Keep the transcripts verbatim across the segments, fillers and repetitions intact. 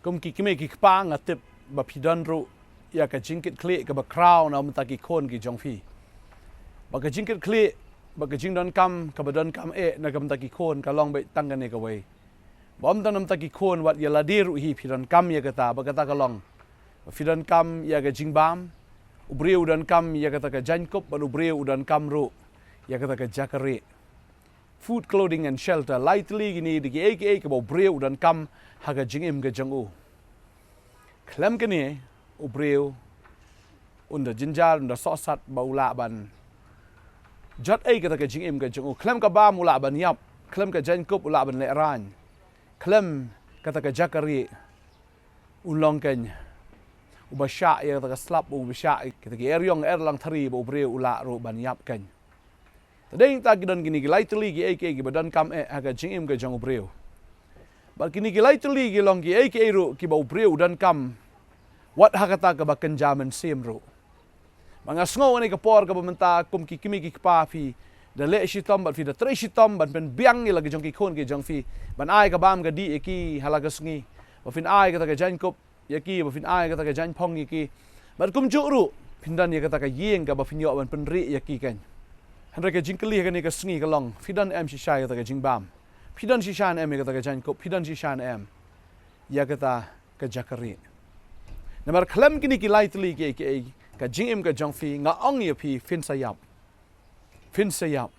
Kum ki kmie ki kpa, nga tip ba phi don ruh ïa ka jingkitkhlieh kaba khraw na ka bynta ki khun ki jong phi. Ba ka jingkitkhlieh, ba ka jingdonkam kaba donkam eh na ka bynta ki khun ka long beit tang kane kawei. Ba ym tang na ka bynta ki khun, wat ïa lade ruh hi phi donkam ïa kata, ba kata ka long ba phi donkam ïa ka jingbam. U briew u donkam ïa kata ka jaiñkup, bad u briew u donkam ruh ïa kata ka jaka rieh. Food, clothing and shelter. Lai tylli kine dei kiei kiei kiba u briew u donkam ha ka jingim ka jong u. Khlem kane, u briew un da jynjar, un da sohsat ba u lah ban jot ei kata ka jingim ka jong u. Khlem ka bam u lah ban ïap, khlem ka jaiñkup u lah ban lehraiñ, khlem kata ka jaka rieh un long kein uba shah ïa kata ka slap, uba shah ïa kata ki eriong, erlang thari, ba u briew u lah ruh ban ïap kein. Te dei nangta ki don kine ki lai tylli kiei kiei kiba donkam eh ha ka jingim ka jong u briew. Bad kine ki lai tylli ki long kiei kiei ruh kiba u briew u donkam, wat ha kata kaba kynja mynsiem ruh. Ba nga sngew ha kane ka por kaba mynta, kum ki kmie ki kpa, phi da leh shitom bad phi da trei shitom ban pynbiang ïa la ki jong ki khun ki jong phi, ban ai ka bam ka dih ïa ki ha la ka sngi, ba phin ai kata ka jaiñkup ïa ki, ba phin ai kata ka jaiñphong ïa ki. Bad kumjuh ruh phin don ïa kata ka ïing kaba phin ïoh ban pynrieh ïa ki kein. Hynrei ka jingkylli ha kane ka sngi ka long, phi don em shisha ïa kata ka jingbam? Phi don shisha em ïa kata ka jaiñkup? Phi don shisha em ïa kata ka jaka rieh? Namar khlem kine ki lai tylli kiei kiei, ka jingim ka jong phi, nga ong ïa phi, phin sa ïap. Phin sa ïap.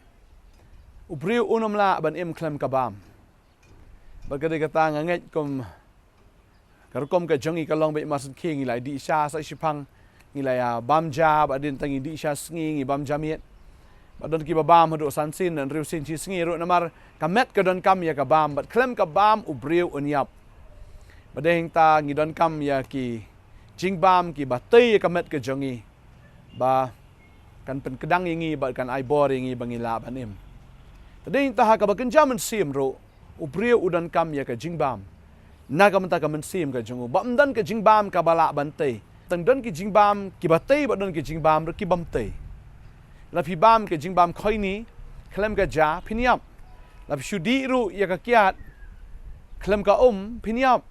U briew un ym lah ban im khlem ka bam. Bad ka dei kata, nga ngeit kum ka rukom ka jong ngi ka long beit mar shen khie, ngi la dih sha sa shiphang, ngi la ïa bam ja, bad hadien tang ngi dih sha sngi, ngi bam ja miet. Bad don kiba bam haduh san sien, hynriew sien, shi sngi ruh, namar ka met ka donkam ïa ka bam, bad khlem ka bam u briew un ïap. Bad dei nangta ngi donkam ïa ki jingbam kiba tei ïa ka met ka jong ngi, ba kan pynkdang ïa ngi bad kan ai bor ïa ngi ba ngi lah ban im. Te dei nangta ha kaba kynja mynsiem ruh, u briew u donkam ïa ka jingbam na ka bynta ka mynsiem ka jong u. Ba ym don ka jingbam kaba lah ban tei. Tang don ki jingbam kiba tei, ba don ki jingbam ruh ki bym tei. La phi bam ka jingbam khoini khlem ka ja, phin ïap. La phi shu dih ruh ïa ka kiad khlem ka um, phin ïap.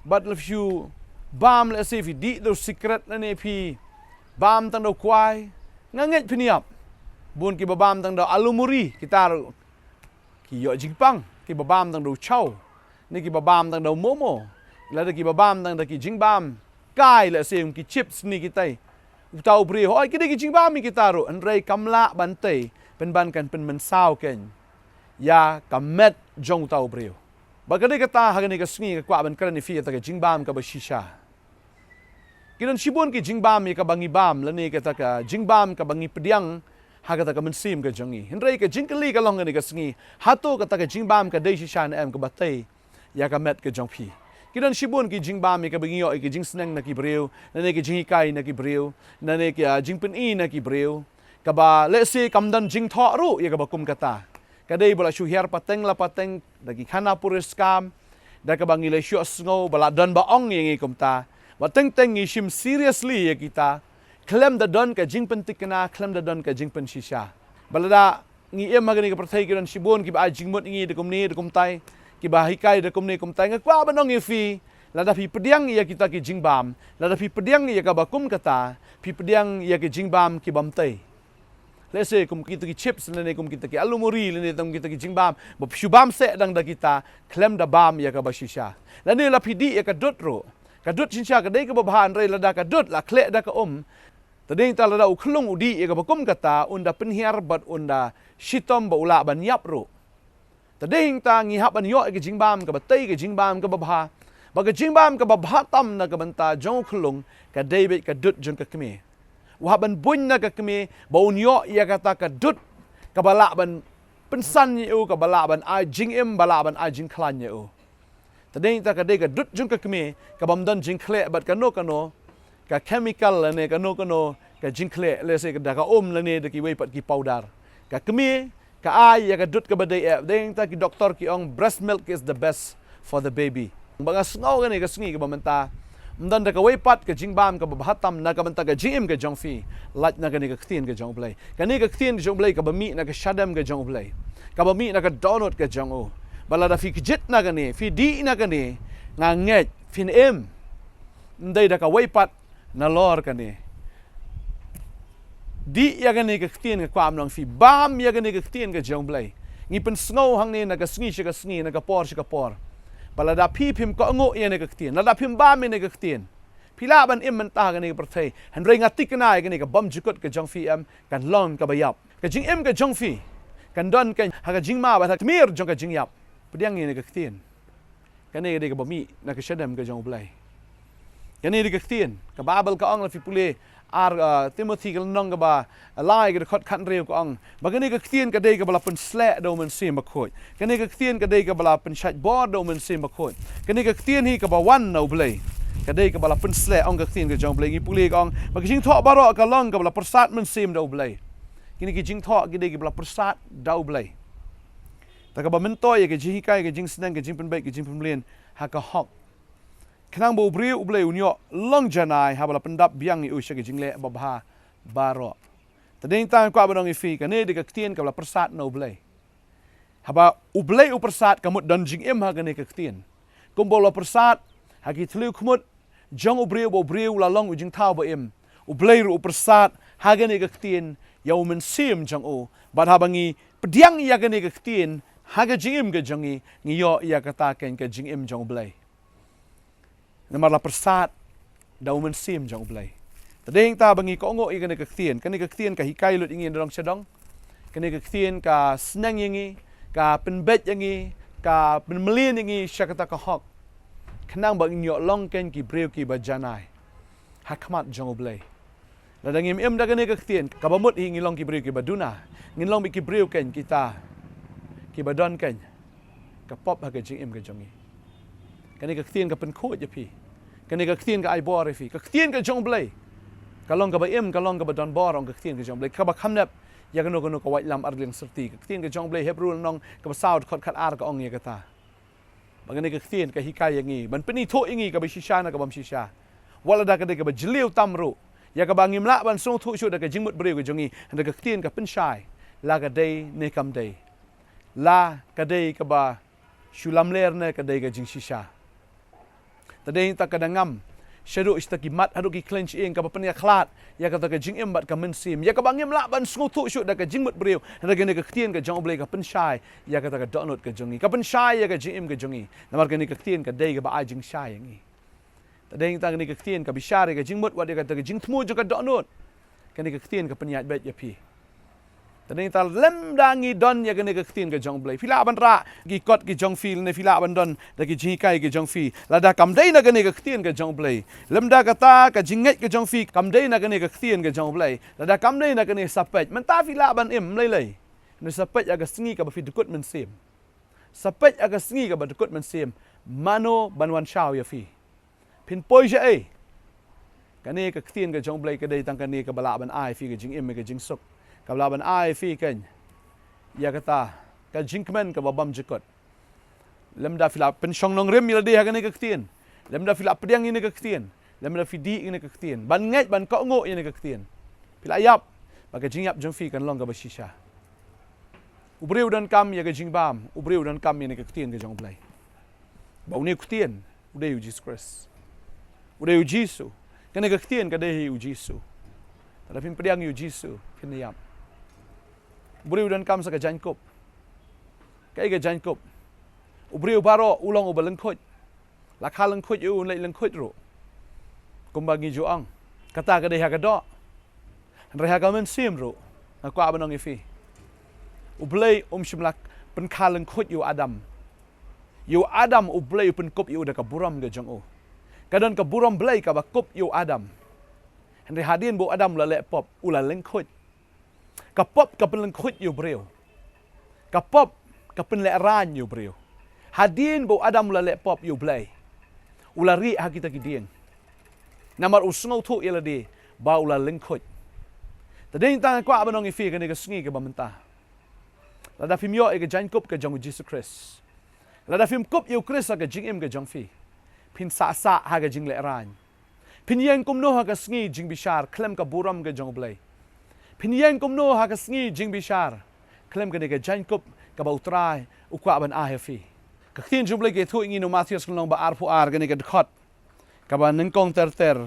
Bad la phi shu bam, lehse phi dih da u sikret, lane phi bam tang da u kwai, nga ngeit phin ïap. Bun kiba bam tang da u alu muri, kita ruh ki ïoh jingpang. Kiba bam tang da u chow, ne kiba bam tang da u momo, lada kiba bam tang da ki jingbam kai, lehse kum ki chips ne kitai, uta u briew, hooid, ki dei ki jingbam ïa kita ruh, hynrei kam lah ban tei, pynban kan pynmynsaw kein ïa ka met jong uta u briew. Bad ka dei kata, ha kane ka sngi nga kwah ban kren ïa phi ïa kata ka jingbam kaba shisha. Ki don shibun ki jingbam ïa kaba ngi bam, lane kata ka jingbam kaba ngi pdiang ha kata ka mynsiem ka jong ngi. Hynrei ka jingkylli ka long kane ka sngi, hato kata ka jingbam ka dei shisha ne em kaba tei ïa ka met ka jong phi? Ki don shibun ki jingbam ïa kaba ngi ïoh ïa ki jingsneng na ki briew, lane ki jinghikai na ki briew, lane ki, ah, jingpyni na ki briew, kaba lehse kam don jingthoh ruh ïa kaba kum kata. Ka dei ba la shu hiar pateng la pateng da ki khana puriskam, da kaba ngi la shu sngew ba la don ba ong ïa ngi kumta. Ba teng teng ngi shim seriously ïa kita, khlem da don ka jingpyntikna, khlem da don ka jingpynshisha. Ba lada ngi im ha kane ka pyrthei, ki don shibun kiba ai jingmut ïa ngi da kumne da kumtai, kiba hikai da kumne kumtai. Nga kwah ban ong ïa phi, lada phi pdiang ïa kita ki jingbam, lada phi pdiang ïa kaba kum kata, phi pdiang ïa ki jingbam ki bym tei. Lehse kum kita ki chips, lane kum kita ki alu muri, lane kum kita ki jingbam ba phi shu bam seh dang da kita, khlem da bam ïa kaba shisha. Lane la phi dih ïa ka dud ruh. Ka dud shisha ka dei kaba bha, hynrei lada ka dud la khleh da ka um, te dei nangta lada u khyllung u dih ïa kaba kum kata, un da pynhiar bad un da shitom ba u lah ban ïap ruh. Te dei nangta ngi hap ban ïoh ïa ka jingbam kaba tei, ka jingbam kaba bha. Ba ka jingbam kaba bha tam na ka bynta jong u khyllung ka dei beit ka dud jong ka kmie. U hap ban buiñ na ka kmie ba un ïoh ïa kata ka dud kaba lah ban pynsan ïa u, kaba lah ban ai jingim, ba lah ban ai jingkhlaiñ ïa u. Te dei nangta ka dei ka dud jong ka kmie kabym don jingkhleh bad kano kano ka chemical lane kano kano ka jingkhleh, lehse da ka um lane da kiwei pat ki powder. Ka kmie ka ai ïa ka dud kaba dei eh. Dei nangta ki doktor ki ong, "Breast milk is the best for the baby." Ba nga sngew kane ka sngi kaba mynta, ym don da kawei pat ka jingbam kaba bha tam na ka bynta ka jingim ka jong phi, lait na kane ka ktien ka jong U Blei. Kane ka ktien ka jong U Blei kaba mih na ka shadem ka jong U Blei, kaba mih na ka dohnud ka jong u. Ba lada phi kjit na kane, phi dih na kane, nga ngeit Phin im, ym dei da kawei pat nalor kane. Dih ïa kane ka ktien, nga kwah ban ong ïa phi, bam ïa kane ka ktien ka jong U Blei. Ngi pynsngew hangne na ka sngi sha ka sngi, na ka por sha ka por. Ba lada phi phim kohnguh ïa kane ka ktien, lada phim bam ïa kane ka ktien, phi lah ban im mynta ha kane ka pyrthei, hynrei nga thikna ïa kane ka bymjukut ka jong phi, em, kan long kaba ïap. Ka jingim ka jong phi kan don keiñ ha ka jingma bad ha ka tmier jong ka jingïap. Pdiang ïa kane ka ktien. Kane ka dei kaba mih na ka shadem ka jong U Blei. Kane ka dei ka ktien, ka Baibl ka ong, lada phi pule ar, uh, Timothi ka lynnong kaba lai, ka dkhot khathynriew, ka ong ba kane ka ktien ka dei kaba la pynsleh da U Mynsiem Bakhuid. Kane ka ktien ka dei kaba la pynshait bor da U Mynsiem Bakhuid. Kane ka ktien hi kaba wan na U Blei, ka dei kaba la pynsleh, ong ka ktien ka jong U Blei. Ngi pule ka ong ba ka jingthoh baroh ka long kaba la pyrsad mynsiem da U Blei. Kine ki jingthoh ki dei kaba la pyrsad da U Blei. Te kaba myntoi ïa ka jinghikai, ka jingsneng, ka jingpynbeit, ka jingpynmlien ha ka hok. Khnang ba u briew U Blei un ïoh long janai haba la pyndap biang ïa u sha ka jingleh babha baroh. Te dei tang kwah ban ong ïa phi, kane dei ka ktien kaba la pyrsad na U Blei. Haba U Blei u pyrsad, ka mut don jingim ha kane ka ktien. Kumba u la pyrsad ha ki thliew khmut jong u briew ba u briew u la long u jingthaw ba im, U Blei ruh u pyrsad ha kane ka ktien ïa U Mynsiem jong u. Bad haba ngi pdiang ïa kane ka ktien ha ka jingim ka jong ngi, ngi ïoh ïa kata keiñ ka jingim jong U Blei. Namar la pyrsad da U Mynsiem jong U Blei. Te dei hangta ba ngi kohnguh ïa kane ka ktien. Kane ka ktien ka hikai lut ïa ngi na dong sha dong. Kane ka ktien ka sneng ïa ngi, ka pynbeit ïa ngi, ka pynmlien ïa ngi sha kata ka hok. Khnang ba ngin ïoh long keiñ ki briew kiba janai ha khmat jong U Blei. Lada ngim im da kane ka ktien, kaba mut hi ngin long ki briew kiba duna. Ngin long beit ki briew keiñ kita kiba don keiñ ka pop ha ka jingim ka jong ngi. Kane ka ktien ka pynkhuid ïa phi. Kane ka ktien ka ai bor ïa phi. Ka ktien ka jong U Blei ka long kaba im, ka long kaba don bor, ong ka ktien ka jong U Blei, kaba kham nep ïa kano kano ka waitlam ar liang syrti. Ka ktien ka jong U Blei, Hebru lynnong kaba saw, dkhot khatar, ka ong ïa kata. Ba kane ka ktien ka hikai ïa ngi, ban pynithuh ïa ngi kaba shisha na ka bym shisha. Wat lada ka dei kaba jylliew tam ruh, ïa kaba ngim lah ban sngewthuh shuh da ka jingmut briew ka jong ngi, hynrei ka ktien ka pynshai la ka dei ne kam dei, la ka dei kaba shu lamler ne ka dei ka jingshisha. Te dei hangta ka dang ngam shaduh shata ki mat haduh ki khleiñ shyieng, kaba pynïakhlad ïa kata ka jingim bad ka mynsiem, ïa kaba ngim lah ban sngewthuh shuh da ka jingmut briew. Hynrei kane ka ktien ka jong U Blei ka pynshai ïa kata ka dohnud ka jong ngi, ka pynshai ïa ka jingim ka jong ngi. Namar kane ka ktien ka dei kaba ai jingshai ïa ngi. Te dei hangta kane ka ktien ka bishar ïa ka jingmut, wat ïa kata ka jingthmu jong ka dohnud. Kane ka ktien ka pynïaid beit ïa phi. Te dei hangta lymda ngi don ïa kane ka ktien ka jong U Blei, phi lah ban rah ki kot ki jong phi, lane phi lah ban don da ki jinghikai ki jong phi. Lada kam dei na kane ka ktien ka jong U Blei, lymda kata ka jingngeit ka jong phi kam dei na kane ka ktien ka jong U Blei, lada kam dei na kane, sa peit. Mynta phi lah ban im, ym lei lei. Hynrei sa peit ïa ka sngi kaba phi dkut mynsiem. Sa peit ïa ka sngi kaba dkut mynsiem, mano ban wan shaw ïa phi? Phin poi shaei? Kane ka ktien ka jong U Blei ka dei tang kane kaba lah ban ai phi ka jingim, ka jingsuk, kaba lah ban ai phi keiñ ïa kata ka jingkmen kaba bymjukut. Lymda phi la pynshong nongrim ïa lade ha kane ka ktien, lymda phi la pdiang ïa kane ka ktien, lymda phi dih ïa kane ka ktien, ban ngeit, ban kohnguh ïa kane ka ktien, phi la ïap, ba ka jingïap jong phi kan long kaba shisha. U briew u donkam ïa ka jingbam, u briew u donkam ïa kane ka ktien ka jong U Blei. Ba une u ktien u dei U Jisu Khrist. U dei U Jisu. Kane ka ktien ka dei hi U Jisu. Lada phim pdiang ïa U Jisu, phin ïap. U briew u donkam sa ka jaiñkup. Kaei ka jaiñkup? U briew baroh u long uba lyngkhuid. La kha lyngkhuid ïa u, un leit lyngkhuid ruh, kumba ngi ju ong. Kata ka dei ha ka doh. Hynrei ha ka mynsiem ruh, nga kwah ban ong ïa phi, U Blei um shym la pynkha lyngkhuid ïa u Adam. Ïa u Adam U Blei u pynkup ïa u da ka burom ka jong u. Ka don ka burom Blei kaba kup ïa u Adam. Hynrei hadien ba u Adam u la leh pop, u la lyngkhuid. Ka pop ka pynlyngkhuid ïa u briew. Ka pop ka pynlehraiñ ïa u briew. Hadien ba u Adam u la leh pop ïa U Blei, u la rieh ha kita ki dieng. Namar u sngewthuh ïa lade ba u la lyngkhuid. Te dei tang nga kwah ban ong ïa phi kane ka sngi kaba mynta, lada phim ïoh ïa ka jaiñkup ka jong U Jisu Khrist, lada phim kup ïa U Khrist ha ka jingim ka jong phi, phin sah sah ha ka jinglehraiñ. Phin ïeng kumno ha ka sngi jingbishar khlem ka burom ka jong U Blei? Phin ïeng kumno ha ka sngi jingbishar khlem kane ka jaiñkup kaba U Trai u kwah ban ai ha phi? Ka ktien jong U Blei ka ïathuh ïa ngi na u Mathaios ka lynnong ba arphew ar, kane ka dkhot kaba nyngkong ter ter,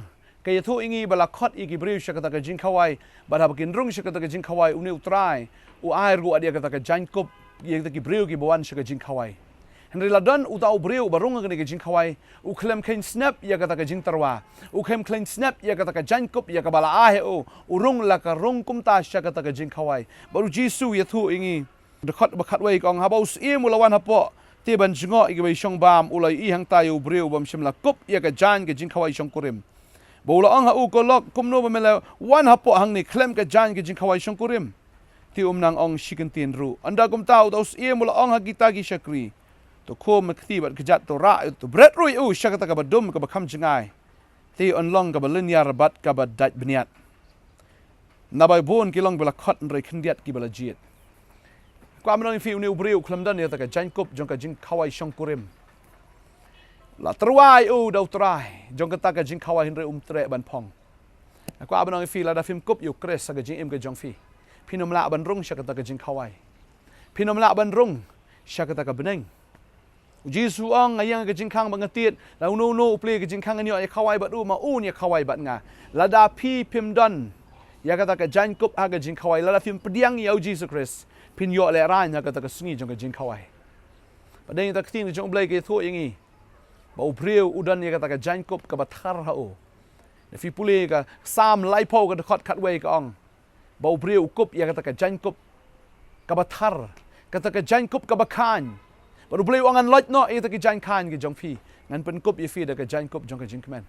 ka ïathuh ïa ngi ba la khot ïa ki briew sha kata ka jingkhawai, bad haba kin rung sha kata ka jingkhawai, une U Trai u ai ruh ïa kata ka jaiñkup ïa kita ki briew kiba wan sha ka jingkhawai. Hynrei la don uta u briew ba rung ha kane ka jingkhawai, u khlem kheiñ snep ïa kata ka jingtyrwa, u khlem kheiñ snep ïa kata ka jaiñkup ïa kaba la ai ha u, u rung la ka rung kumta sha kata ka jingkhawai. Bad U Jisu u ïathuh ïa ngi, dkhot ba khatwei ka ong, haba u syiem u la wan hapoh te ban jngoh ïa kiba i shong bam, u la ïohi hangta ïa u briew bym shym la kup ïa ka jaiñ ka jingkhawai shongkurim. Bad u la ong ha u, ko lok, kumno ba me la wan hapoh hangne khlem ka jaiñ ka jingkhawai shongkurim? Te um nang ong shi kyntien ruh. Ynda kumta uta u syiem u la ong ha kita ki shakri, to khum kti bad kjat, to rah, to bret ruh ïa u sha kata kaba dum kaba kham jngai, te yn long kaba lynñiar bad kaba dait bniat. Naba bun ki long ba la khot, hynrei khyndiat kiba la jied. Kwah ban ong ïa phi, une u briew u khlem don ïa kata ka jaiñkup jong ka jingkhawai shongkurim. La tyrwa ïa u da U Trai jong kata ka jingkhawai, hynrei um treh ban phong. Kwah ban ong ïa phi, lada phim kup ïa U Khrist ha ka jingim ka jong phi, phin ym lah ban rung sha kata ka jingkhawai. Phin ym lah ban rung sha kata ka bneng. U Jisu u ong, nga ïeng ha ka jingkhang bad nga tied, lada uno uno u plie ka jingkhang, ngan ïoh ïa khawai bad u, ma un ïa khawai bad nga. Lada phi phim don ïa kata ka jaiñkup ha ka jingkhawai, lada phim pdiang ïa U Jisu Khrist, phin ïoh lehraiñ ha kata ka sngi jong ka jingkhawai. Bad dei ïa kata ka ktien ka jong U Blei ka ïathuh ïa ngi ba u briew u don ïa kata ka jaiñkup kaba thar ha u. Lada phi pule ka Salm laiphew ka dkhot khatwei ka ong ba u briew u kup ïa kata ka jaiñkup kaba thar, kata ka jaiñkup kaba khaiñ. Bad U Blei u ong, ngan loit noh ïa kata ka jaiñkhain ka jong phi, ngan pynkup ïa phi da ka jaiñkup jong ka jingkmen.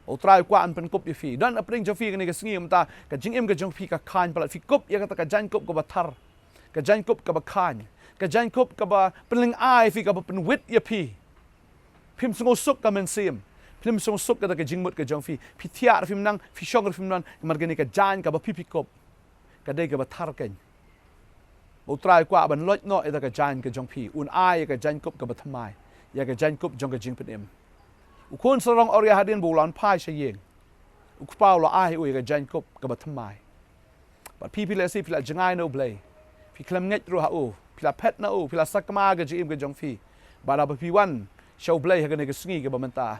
U Trai u kwah ban pynkup ïa phi. Don hapdeng jong phi kane ka sngi mynta, ka jingim ka jong phi ka khaiñ palat, phi kup ïa kata ka jaiñkup kaba thar, ka jaiñkup kaba khaiñ, ka jaiñkup kaba pynlyngngai ïa phi, kaba pynwit ïa phi. Phim sngewsuk ka mynsiem, phim sngewsuk kata ka jingmut ka jong phi. Phi thiah ruh phim nang, phi shong ruh phim nang, namar kane ka jaiñ kaba phi phi kup ka dei kaba thar keiñ. Ba U Trai u kwah ban loit noh ïa kata ka jaiñ ka jong phi, un ai ïa ka jaiñkup kaba thymmai, ïa ka jaiñkup jong ka jingpynim. U khun sarong awria hadien ba u la wan phai sha ïing, u kpa u la ai ha u ïa ka jaiñkup kaba thymmai. Bad phi, phi lehse phi la jngai na U Blei, phi khlem ngeit ruh ha u, phi la phet na u, phi la sakma ka jingim ka jong phi. Bad haba phi wan sha U Blei ha kane ka sngi kaba mynta,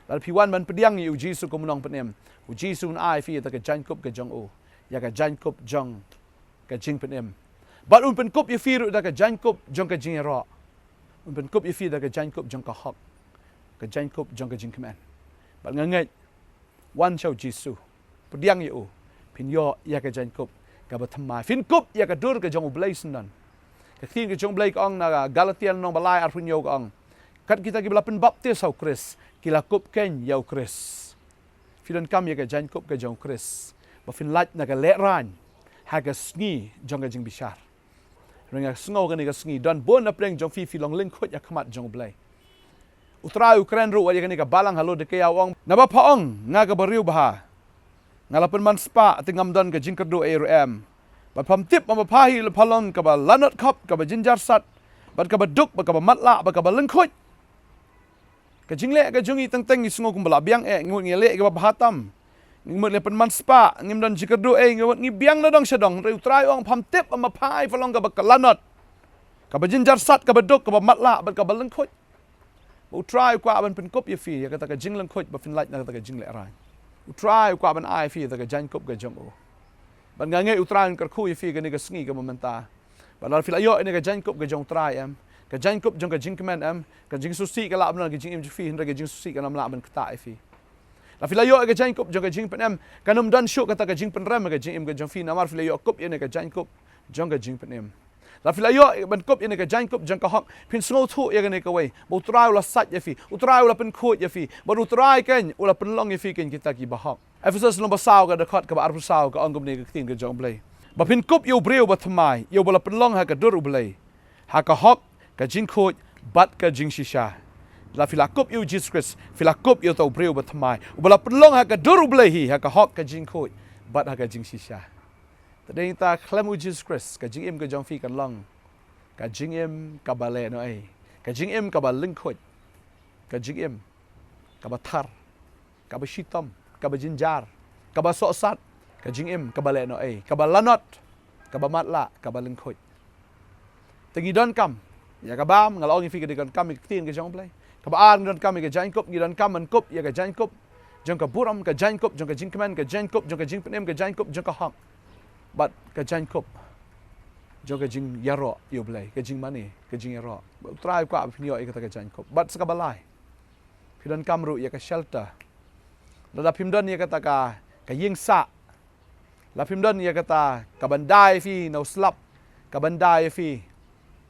lada phi wan ban pdiang ïa U Jisu kum u nongpynim, U Jisu un ai ïa phi ïa kata ka jaiñkup ka jong u, ïa ka jaiñkup jong ka jingpynim. Bad un pynkup ïa phi ruh da ka jaiñkup jong ka jingïaroh. Un pynkup ïa phi da ka jaiñkup jong ka hok, ka jaiñkup jong ka jingkmen. Bad nga ngeit, wan sha U Jisu, pdiang ïa u, phin ïoh ïa ka jaiñkup kaba thymmai, phin kup ïa ka dur ka jong U Blei syndon. Ka ktien ka jong U Blei ka ong na Galatia lynnong ba lai arphew hynñiew ka ong, kat kita kiba la pynbaptis ha U Khrist ki la kup keiñ ïa U Khrist. Phi donkam ïa ka jaiñkup ka jong U Khrist ba phin lait na ka lehraiñ ha ka sngi jong ka jingbishar. Hynrei nga sngew kane ka sngi don bun na pdeng jong phi, phi long lyngkhuid ha khmat jong U Blei. U Trai u kren ruh wat ïa kane ka balang ha Laodikaïa, u ong, naba pha ong, nga ka briew babha, nga la pynman spah, te ngam don ka jingkyrduh ei ruh em. Bad pham tip ba ma pha hi la pha long kaba lanot khop, kaba jynjar sat, bad kaba duk, bad kaba matlah, bad kaba lyngkhuid. Ka jingleh ka jong ngi teng teng ngi sngew kumba la biang eh, ngi mut ngi leh kaba bha tam, ngi mut ngi pynman spah, ngim don jingkyrduh ei, ngi mut ngi biang na dong sha dong. Hynrei U Trai u ong, pham tip ba ma pha hi pha long kaba ka lanot, kaba jynjar sat, kaba duk, kaba matlah, bad kaba lyngkhuid. Ba U Trai u kwah ban pynkup ïa phi ïa kata ka jinglyngkhuid ba phin lait na kata ka jinglehraiñ. U Trai u kwah ban ai ïa phi ïa kata ka jaiñkup ka jong u. Bad nga ngeit U Trai un kyrkhu ïa phi kane ka sngi kaba mynta. Bad lada phi la ïoh ïa kane ka jaiñkup ka jong U Trai em, ka jaiñkup jong ka jingkmen em, ka jingsngewsih ka lah ban don ha ka jingim jong phi, hynrei ka jingsngewsih kam lah ban ktah ïa phi. Lada phi la ïoh ïa ka jaiñkup jong ka jingpynim, kan ym don shuh kata ka jingpynrem ha ka jingim ka jong phi, namar phi la ïoh kup ïa kane ka jaiñkup jong ka jingpynim. Lada phi la ïoh ban kup ïa kane ka jaiñkup jong ka hok, phin sngewthuh ïa kane kawei, ba U Trai u la sait ïa phi, U Trai u la pynkhuid ïa phi, bad U Trai keiñ u la pynlong ïa phi keiñ kita kiba hok. Ephesos lynnong ba saw ka dkhot kaba arphew saw ka ong kumne ka ktien ka jong U Blei, ba phin kup ïa u briew ba thymmai, ïa uba la pynlong ha ka dur U Blei, ha ka hok, ka jingkhuid, bad ka jingshisha. Lada phi la kup ïa U Jisu Khrist, phi la kup ïa uta u briew ba thymmai, uba la pynlong ha ka dur U Blei hi, ha ka hok, ka jingkhuid, bad ha ka jingshisha. Te dei nangta khlem U Jisu Khrist, ka jingim ka jong phi kan long ka jingim kaba lehnohei, ka jingim kaba lyngkhuid, ka jingim kaba thar, kaba shitom, kaba jynjar, kaba sohsat, ka jingim kaba lehnohei, kaba lanot, kaba matlah, kaba lyngkhuid. Te ngi donkam ïa ka bam, nga la ong ïa phi ka dei ka donkam ïa ka ktien ka jong U Blei. Kaba ar ngi donkam ïa ka jaiñkup, ngi donkam ban kup ïa ka jaiñkup jong ka burom, ka jaiñkup jong ka jingkmen, ka jaiñkup jong ka jingpynim, ka jaiñkup jong ka hok. Bad ka jaiñkup jong ka jingïaroh ïa U Blei, ka jingmane, ka jingïaroh. Bad U Trai u kwah ba phin ïoh ïa kata ka jaiñkup. Bad sa kaba lai, phi donkam ruh ïa ka shelter. Lada phim don ïa kata ka, ka ïing sah, la phim don ïa kata kaban da ïa phi na u slap, kaban da ïa phi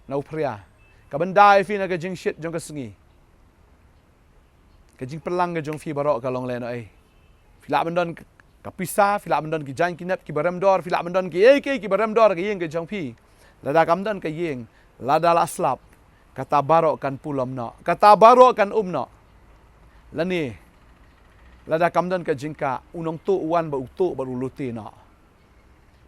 na u phria, kaban da ïa phi na ka jingshit jong ka sngi, ka jingpynlang ka jong phi baroh ka long lehnohei. Phi lah ban don ka pisa, phi lah ban don ki jaiñ ki nep kiba rem dor, phi lah ban don kiei kiei kiba rem dor ha ka ïing ka jong phi. Lada kam don ka ïing, lada la slap, kata baroh kan pulom noh, kata baroh kan um noh. Lane lada kam don ka jingkah, u nongtuh u wan bad u tuh bad u lute noh.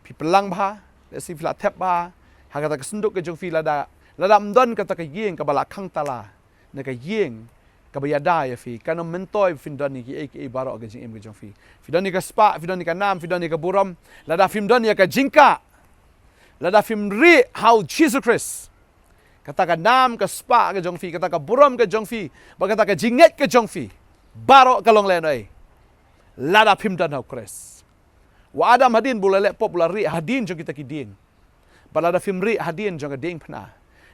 Phi pynlang bha, lehse phi la thep bha ha kata ka synduk ka jong phi, lada, lada ym don kata ka ïing kaba la khang tala, na ka ïing kaba ïada ïa phi, kan ym myntoi ba phin don ïa kiei kiei baroh ha ka jingim ka jong phi. Phi don ïa ka spah, phi don ïa ka nam, phi don ïa ka burom, lada phim don ïa ka jingkah, lada phim rieh ha U Jisu Khrist, kata ka nam ka spah ka jong phi, kata ka burom ka jong phi, bad kata ka jingngeit ka jong phi, baroh ka long lehnohei lada phim don ha U Khrist. U Adam hadien ba u la leh pop u la rieh hadien jong kita ki dieng. Bad lada phim rieh hadien jong ka diengphna,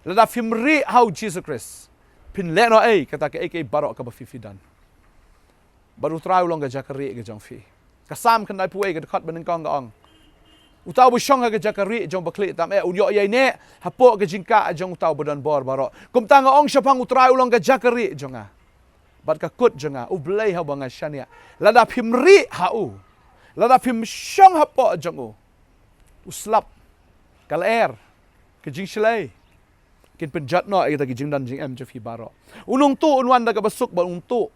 lada phim rieh ha U Jisu Khrist, phin lehnohei kata kaei kaei baroh kaba phi, phi don. Bad U Trai u long ka jaka rieh ka jong phi. Ka Salm khyndaiphew wei ka dkhot ba nyngkong ka ong, uta uba shong ha ka jaka rieh jong U Bakhlieh tam eh un ïoh ïaineh hapoh ka jingkah jong uta uba don bor baroh. Kumta nga ong shaphang U Trai, u long ka jaka rieh jong nga bad ka kut jong nga, U Blei ha uba nga shaniah. Lada phim rieh ha u, lada phim shong hapoh jong u, u slap, ka lyer, ka jingshlei, kin pynjot noh ïa kita ki jingdon jingem jong phi baroh. U nongtuh un wan da kaba suk bad un tuh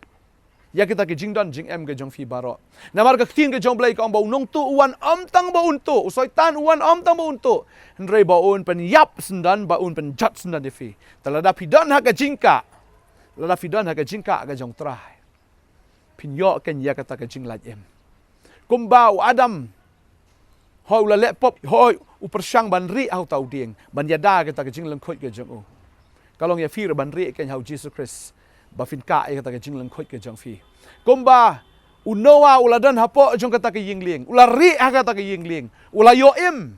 ïa kita ki jingdon jingem ka jong phi baroh. Namar ka ktien ka jong U Blei ka ong ba u nongtuh u wan ym tang ba un tuh, u Soitan u wan ym tang ba un tuh, hynrei ba un pynïap syndon, ba un pynjot syndon ïa phi. Te lada phi don ha ka jingkah, lada phi don ha ka jingkah ka jong U Trai, phin ïoh kein ïa kata ka jinglait im. Kumba u Adam, hooid, u la leh pop, hooid, u pyrshang ban rieh ha uta u dieng, ban ïada kata ka jinglyngkhuid ka jong u. Ka long ïa phi ruh ban rieh kein ha U Jisu Khrist, ba phin kah ïa kata ka jinglyngkhuid ka jong phi. Kumba u Noah u la don hapoh jong kata ka ïing lieng, u la rieh ha kata ka ïing lieng, u la ïoh im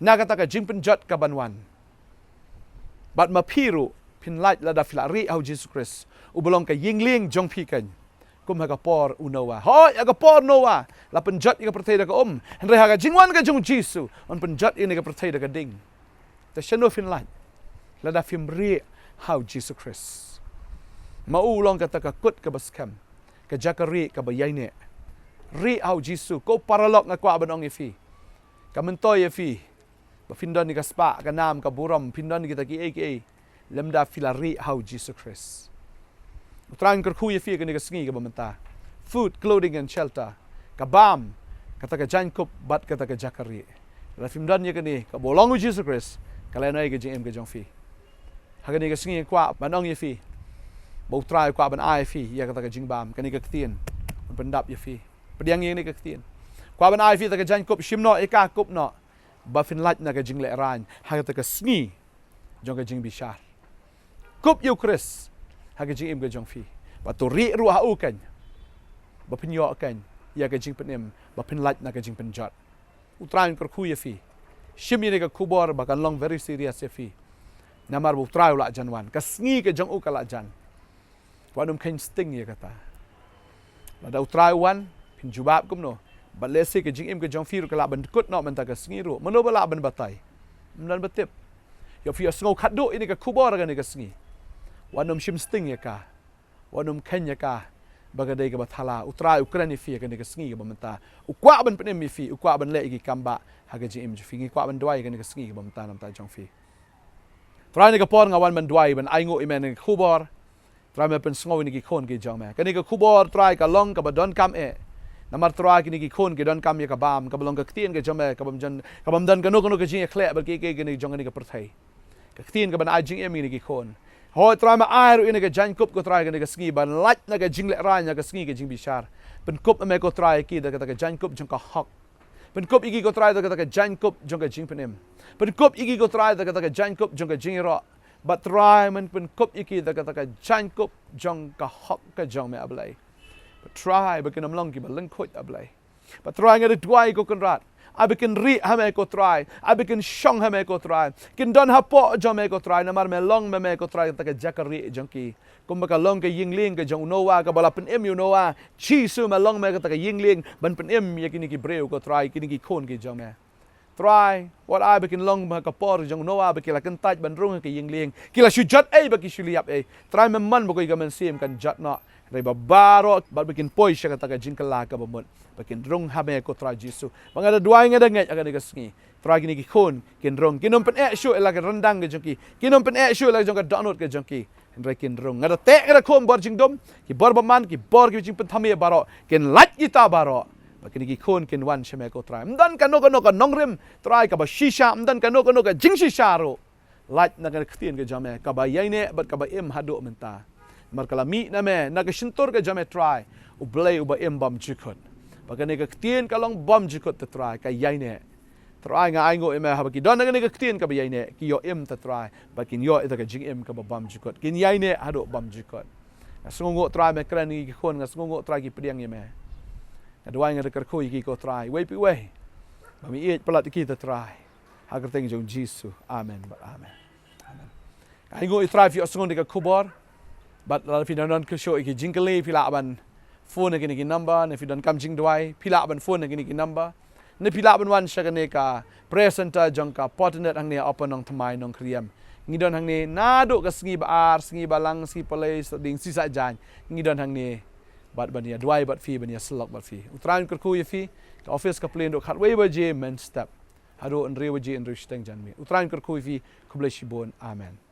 na kata ka jingpynjot kaban wan. Bad ma phi ruh phin lait lada phi la rieh ha U Jisu Khrist, uba long ka ïing lieng jong phi kein, kum ha ka por u Noah. Hooid, ha ka por Noah la pynjot ïa ka pyrthei da ka um, hynrei ha ka jingwan ka jong U Jisu, un pynjot ïa kane ka pyrthei da ka ding. Te shano phin lait lada phim rieh ha U Jisu Khrist? Ma u u long kata ka kut kaba skhem, ka jaka rieh kaba ïaineh. Rieh ha U Jisu. Ko paralok, nga kwah ban ong ïa phi, kam myntoi ïa phi ba phin don ïa ka spah, ka nam, ka burom, phin don ïa kita kiei kiei, lymda phi la rieh ha U Jisu Khrist. U Trai un kyrkhu ïa phi ha kane ka sngi kaba mynta. Food, clothing and shelter. Ka bam, kata ka jaiñkup bad kata ka jaka rieh. Lada phim don ïa kane kaba u long U Jisu Khrist, ka lehnohei ka jingim ka jong phi. Ha kane ka sngi nga kwah ban ong ïa phi ba U Trai u kwah ban ai ïa phi ïa kata ka jingbam, kane ka ktien, un pyndap ïa phi. Pdiang ïa kane ka ktien. Kwah ban ai ïa phi kata ka jaiñkup, shim noh ïa ka, kup noh, ba phin lait na ka jinglehraiñ ha kata ka sngi jong ka jingbishar. Kup ïa U Khrist ha ka jingim ka jong phi, bad to rieh ruh ha u kein, ba phin ïoh kein ïa ka jingpynim, ba phin lait na ka jingpynjot. U Trai un kyrkhu ïa phi. Shim ïa kane ka khubor ba kan long very serious ïa phi. Namar ba U Trai u la jan wan, ka sngi ka jong u ka la jan. Wat nym kheiñ sting ïa kata. Lada U Trai u wan, phin jubab kumno? Bad lehse ka jingim ka jong phi ruh ka lah ban kut noh mynta ka sngi ruh. Mano ba lah ban batai? Ym don ba tip. Ïa phi ïa sngew khatduh ïa kane ka khubor ha kane ka sngi, wat nym shim sting ïa ka. Wat nym kheiñ ïa ka ba ka dei kaba thala. U Trai u kren ïa phi ha kane ka sngi kaba mynta. U kwah ban pynim ïa phi, u kwah ban leh ïa ki kam bah ha ka jingim jong phi. Ngi kwah ban duwai ha kane ka sngi kaba mynta na ka bynta jong phi. Trai, ha kane ka por nga wan ban duwai, ban ainguh ïa me ïa kane ka khubor. Trai, me pynsngew ïa kine ki khun ki jong me. Kane ka khubor, Trai, ka long kaba donkam eh. Namar, Trai, kine ki khun ki donkam ïa ka bam, kaba long ka ktien ka jong me, kaba ym don, kaba ym don kano kano ka jingïakhleh bad kiei kiei kane jong kane ka pyrthei. Ka ktien kaban ai jingim ïa kine ki khun. Hooid, Trai, me ai ruh ïa kane ka jaiñkup, ko Trai, kane ka sngi ban lait na ka jinglehraiñ, na ka sngi ka jingbishar. Pynkup ïa me, ko Trai, ïa ki da kata ka jaiñkup jong ka hok. Pynkup ïa ki, ko Trai, da kata ka jaiñkup jong ka jingpynim. Pynkup ïa ki, ko Trai, da kata ka jaiñkup jong ka jingïaroh. Bad Trai, men pynkup ïa ki da kata ka jaiñkup jong ka hok ka jong me, A Blei. Bad Trai, ba kin ym long kiba lyngkhuid, A Blei. Bad Trai, nga da duwai, ko Kynrad, ai ba kin rieh ha me, ko Trai, ai ba kin shong ha me, ko Trai, kin don hapoh jong me, ko Trai, namar me long ma me, ko Trai, kata ka jaka rieh jong ki. Kumba ka long ka ïing lieng ka jong u Noah, kaba la pynim ïa u Noah, Jisu, me long ma me kata ka ïing lieng ban pynim ïa kine ki briew, ko Trai, kine ki khun ki jong me. Trai, wat ai ba kin long ma ka por jong u Noah ba ki la kyntait ban rung ha ka ïing lieng, ki la shu jot ei ba ki shu ïap ei. Trai, me mon ba ko ïa ka mynsiem kan jot noh, hynrei ba baroh, bad ba kin poi sha kata ka jingkylla kaba mut, ba kin rung ha me, ko Trai Jisu. Ba nga da duwai, nga da ngeit ha kane ka sngi, Trai, kine ki khun kin rung, kin ym pyneh shuh ïa la ka ryndang ka jong ki, kin ym pyneh shuh ïa la ka jong ka dohnud ka jong ki, hynrei kin rung. Nga da teh, nga da khum bor jingdum, ki bor bymman, ki bor ki jingpynthame baroh, kin lait kita baroh, ba kine ki khun kin wan sha me, ko Trai. Ym don kano kano ka nongrim, Trai, kaba shisha, ym don kano kano ka jingshisha ruh. Lait na ka ktien ka jong me, kaba ïaineh bad kaba im haduh mynta. Namar ka la mih na me, na ka shyntur ka jong me, Trai, U Blei uba im bymjukut. Ba kane ka ktien ka long bymjukut, te Trai, ka ïaineh. Trai, nga ainguh ïa me, haba ki don na kane ka ktien kaba ïaineh, ki ïoh im, te Trai, ba kin ïoh ïa ka jingim kaba bymjukut, kin ïaineh haduh bymjukut. Nga sngewnguh, Trai, me kren ïa ki khun, nga sngewnguh, Trai, ki pdiang ïa me. Nga duwai, nga da kyrkhu ïa ki, ko Trai, iwei pa iwei, ba me ïeit palat ïa ki, te Trai, ha ka kyrteng jong Jisu. Amen bad amen. Amen. Nga ainguh, Trai, phi ïohsngew ïa ka khubor. Bad lada phi don, don kyrshoh ïa ki jingkylli, phi lah ban phone ha kine ki number, ne phi donkam jingduwai, phi lah ban phone ha kine ki number, ne phi lah ban wan sha kane ka prayer center jong ka Fortinet hangne ha Upper Nongthymmai, Nongkriem. Ngi don hangne naduh ka sngi ba ar, sngi ba lang, sngi palei, sngi ding, sngi saitjaiñ. Ngi don hangne bad ban ïa duwai bad phi, ban ïa syllok bad phi. U Trai un kyrkhu ïa phi. Ka office ka plie naduh khatwei baje mynstep haduh hynriew baje, hynriew shiteng janmiet. U Trai un kyrkhu ïa phi. Khublei shibun. Amen.